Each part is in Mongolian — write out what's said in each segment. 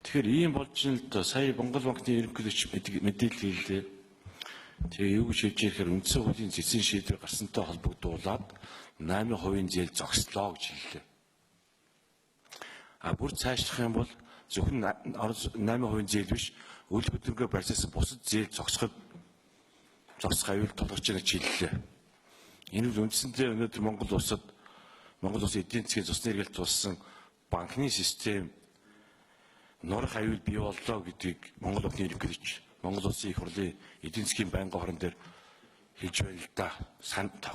Тэгэхээр ийм болж ин л доо. Сая Монгол банкны ерөнхийлөгч мэдээлэл хийлээ. Тэгээ юу гэж хэлж ирэхээр үндсэн хуулийн цэцэн шийдвэр гарсантай холбогдуулаад 8% зээл зогслоо гэж хэллээ. А бүр цаашлах юм бол зөвхөн 8% зээл биш, үл хөдлөнгөө барьцаасан бусад зээл зогсоход зогсох аюул тулгарч байгаа гэж хэллээ. Энэ бол үндсэндээ өнөөдөр Монгол улсын эдийн засгийн цусны эргэлт тулсан банкны систем нурах аюул бий боллоо гэдгийг Монгол банкны ерөнхийлөгч Монгол улсын их хурлын эдийн засгийн байнгын хорон дээр хэлж байна л да.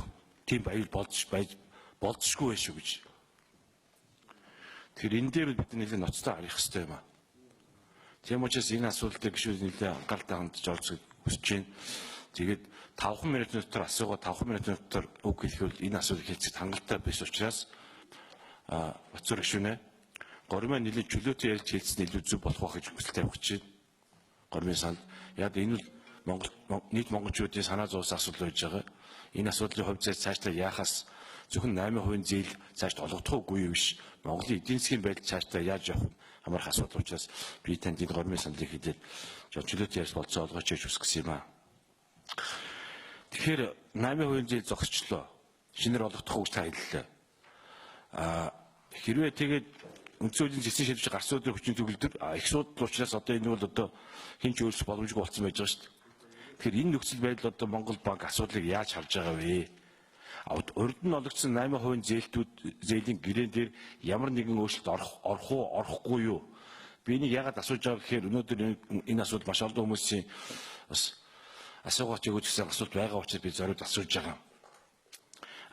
Тийм аюул болзошгүй байх шүү гэж. Тэгэхээр энэ дээр бид нэлээд ноцтой харах хэрэгтэй юм аа. Тийм учраас энэ асуудал дээр гишүүд нэлээд анхааралтай хандж оролцохыг хүсэж байна. Тэгээд 5 минутын дотор асуугаа 5 минутын дотор үг хэлэхэд энэ асуудлыг хэлцэхэд хангалттай биш учраас Батцуур гишүүнээ гормын нэлээд чөлөөтэй ярьж хэлсэн илүү зөв болох байх гэж хүсэл тавих гэж байна. Гормын санал. Яг энэ бол Монгол нийт монголчуудын санаа зовсон асуудал байж байгаа. Энэ асуудлын хувь зай цаашдаа яахаас зөвхөн 8% зээл цаашд олгодох уугүй юу биш. Монголын эдийн засгийн байдал цаашдаа яаж явах нь хамаарах асуудал учраас би танд энэ гормын саналыг хэлээд чөлөөтэй ярьж болцоо олгооч гэж хүсэх гэсэн юм аа. Тэгэхээр 8% зээл зогсчлоо. Шинээр олгодох уу гэж та хэллээ. Хэрвээ тэгээд үндсэн хуулийн зэцэн шийдвэр гарсан өдрийн хүчин төгөлдөр их судал учраас одоо энэ бол одоо хэн ч өөрчлөх боломжгүй болсон байж байгаа шүү дээ. Тэгэхээр энэ нөхцөл байдал одоо Монгол банк асуудлыг яаж харж байгаа вэ? Урд нь олгоцсон 8% зээлтүүд зээлийн гэрээн дээр ямар нэгэн өөрчлөлт орох уу, орохгүй юу? Би энийг яагаад асууж байгаа гэхээр өнөөдөр энэ асуудал маш олон хүмүүсийн бас асуугаач өгөөч гэсэн асуулт байгаа учраас би зориуд асууж байгаа.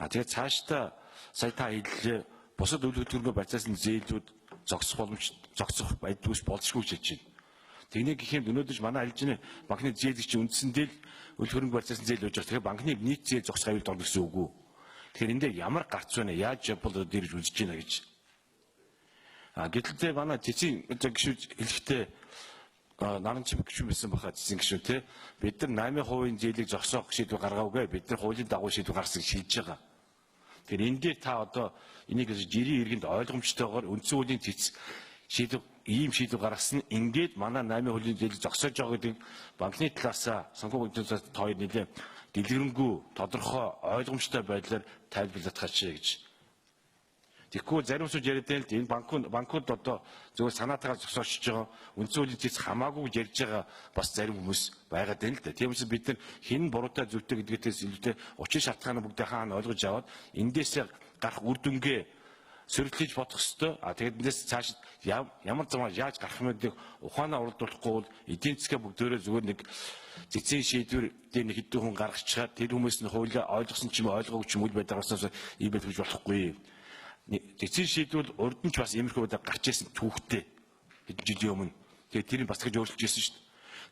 Тэгээд цаашдаа сая та хэллээ, бусад үйл хөдлөнгөө барьцаасан зээлүүд зогсох боломж зогсох байдгүйс болзошгүй гэж хэлж байна. Тэгнэ гэх юм өнөөдөр манай алжины банкны зээл чинь үндсэндээ л үл хөрөнгө барьцаасан зээл байж байгаа. Тэгэхээр банкны нийт зээл зогсох аюулд орно гэсэн үг үү? Тэгэхээр энэ дээр ямар гарц байна? Яаж явбал дэрж үзэж байна гэж. Гэтэл манай цэцгийн гишүүд хэлэхдээ наран чим гишүүн байсан баха цэцгийн гишүүн те бид нар 8% зээлийг зогсоох шийдвэр гаргаагүй. Бид нар хуулийн дагуу шийдвэр гаргасан гэж хэлж байгаа. Тэгэхээр энэ дээр та одоо энийг жирийн иргэнд ойлгомжтойгоор үндсэн хуулийн цэц шийдвэр ийм шийдвэр гаргасан ингээд манай 8% зээл зогсоож байгаа гэдэг банкны талаасаа санхүү талаас та хоёр нэлээ дэлгэрэнгүй тодорхой ойлгомжтой байдлаар тайлбарлах чаа гэж. Тэгэхгүй зарим хүмүүс яриад байл л энэ банкуд одоо зөвхөн санаатайгаар зогсоочж байгаа үндсэн хуулийн цэц хамаагүй гэж ярьж байгаа бас зарим хүмүүс байгаад байна л да. Тийм учраас бид нар хэн буруутай зүйтэй гэдгээс илүүтэй учир шалтгааны бүгдээ хаана ойлгож аваад эндээсээ гарах үр дүнгээ сөрөглөж бодох ёстой. Тэгээд эндээс цааш ямар замаар яаж гарах юм гэдэг ухаанаа уралдуулахгүй бол эдийн засгаа бүгдээрээ зүгээр нэг цэцэн шийдвэр дээр нэг хэдэн хүн гаргачихаад тэр хүмүүс нь хуулиа ойлгосон ч юм ойлгоогүй ч юм үл байдаг гарснаас ийм байх гэж болохгүй. Цэцэн шийдвэл урд нь ч бас иймэрхүү удаа гарч ирсэн түүхтэй хэдэн жилийн өмнө. Тэгээд тэрийг бас тэгж өөрчилж ирсэн шүү дээ.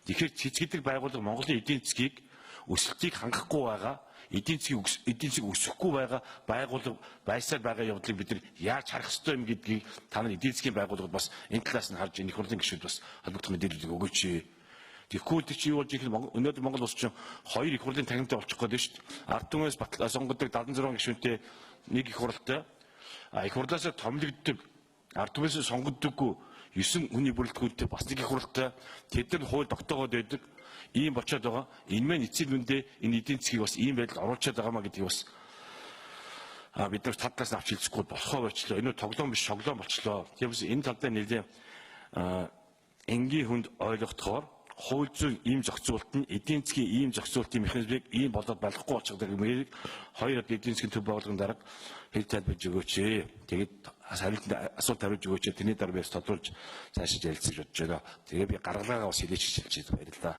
Тэгэхээр цэц гэдэг байгууллага Монголын эдийн засгийг өсөлтийг хангахгүй байгаа, эдийн засгийг өсөхгүй байгаа байгууллага байсаар байгаа явдлыг бид нар яаж харах ёстой юм гэдгийг та нар эдийн засгийн байгууллагад бас энэ талаас нь харж энэ их хурлын гишүүд бас холбогдох мэдээллийг өгөөч. Тэгэхгүй л чи юу болж их өнөөдөр Монгол улс чинь хоёр их хурлын танхимтай болчих гээд байна шүү дээ. Ард түмээс сонгодог 76 гишүүнтэй нэг их хуралтай. Их хурлаасаа томилогддог, ард түмээс сонгоддоггүй 9 хүний бүрэлдэхүүнтэй бас нэг их хуралтай. Тэд нар хууль тогтоогоод байдаг. Ийм болчиход байгаа. Энэ мэн эцсийн дүндээ энэ эдийн засгийг бас ийм байдалд оруулчихад байгаа маа гэдгийг бас бид нар талаас нь авч хэлцэхгүй болохоо болчлоо. Энэ тоглоом биш шоглоом болчлоо. Тийм учраас энэ тал дээр нэлээ энгийн хүнд ойлгохдохоор хууль зүйн ийм зохицуулалт нь эдийн засгийн ийм зохицуулалтын механизмыг ийм болоод болохгүй болчихдог гэмээр хоёр эдийн засгийн төв байгууллагын дарга хэл тайлбарж өгөөч. Тэгээд асуулт хариулж өгөөч. Тэрний дараа би тодруулж цаашаа ярилцаж бодож байна. Тэгээ би гаргалгаагаа бас хэлээч гэж хэлж байна. Баярлалаа.